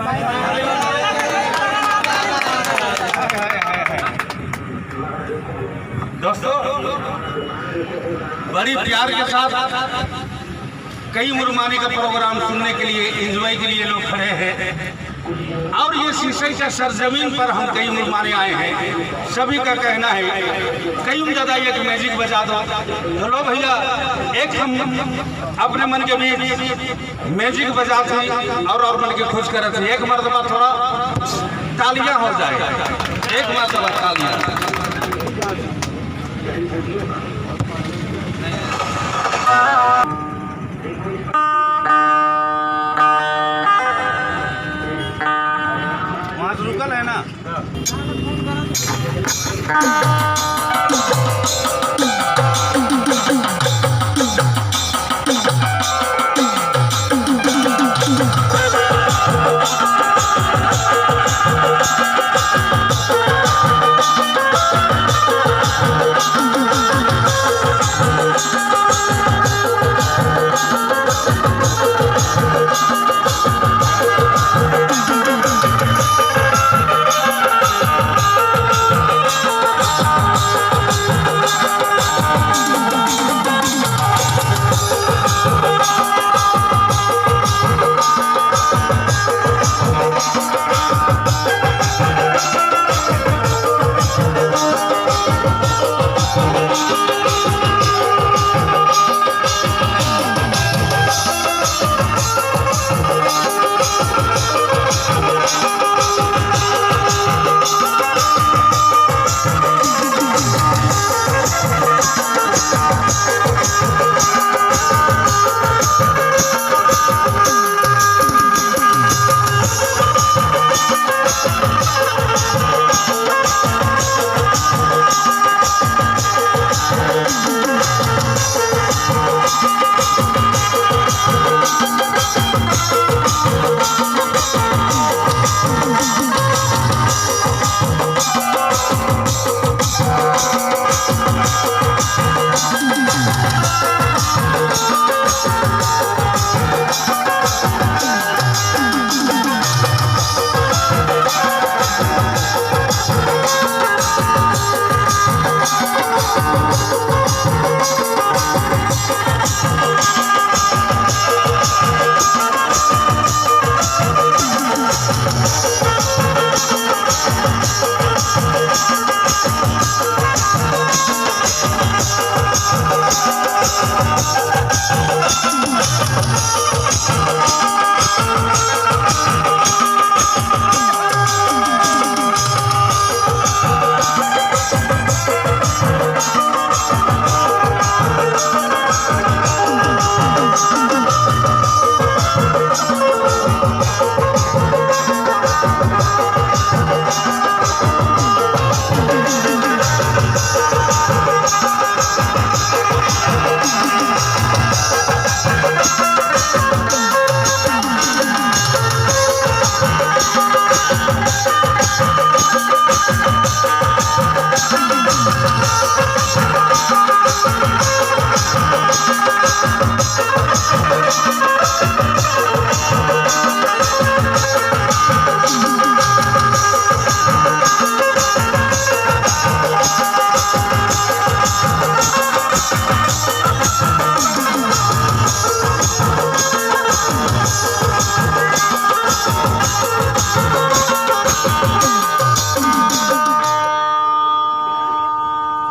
हाय हाय हाय। दोस्तों, बड़ी प्यार के साथ कयूम रुमानी का प्रोग्राम सुनने के लिए, एंजॉय के लिए लोग खड़े हैं और ये शीशे का सरजमीन पर हम कयूम रुमानी आए हैं। सभी का कहना है, कयूम दादा, एक मैजिक बजा दो। चलो भैया, एक हम अपने मन के बीच मैजिक बजाते और मन के खुश करते। एक मरतबा थोड़ा तालियां हो जाए, एक मरतबा तालियां। वहाँ से रुकल है ना।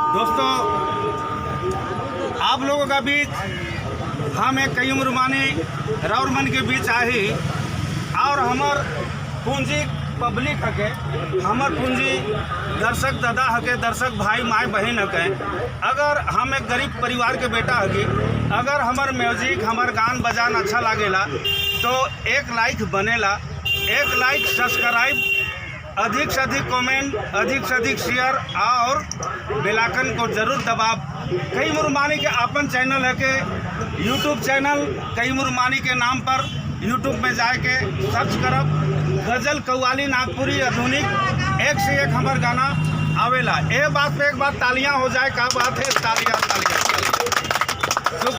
दोस्तों, आप लोगों का बीच हम एक कयूम रुमानी राउर मन के बीच आई और हमर पूंजी पब्लिक हके, हमर पूंजी दर्शक दादा हके, दर्शक भाई माई बहन हके। अगर हम एक गरीब परिवार के बेटा हके, अगर हमर म्यूजिक, हमर गान बजान अच्छा लागेला तो एक लाइक बनेला, एक लाइक, सब्सक्राइब, अधिक से अधिक कमेंट, अधिक से अधिक शेयर और बेल आइकन को जरूर दबाब। कयूम रुमानी के अपन चैनल है के यूट्यूब चैनल, कयूम रुमानी के नाम पर यूट्यूब में जाके सर्च करब, गजल, कव्वाली, नागपुरी, आधुनिक, एक से एक हमार गाना आवेला। ए बात पे एक बात तालियां हो जाए। का बात है! तालियां, तालियां, तालियां।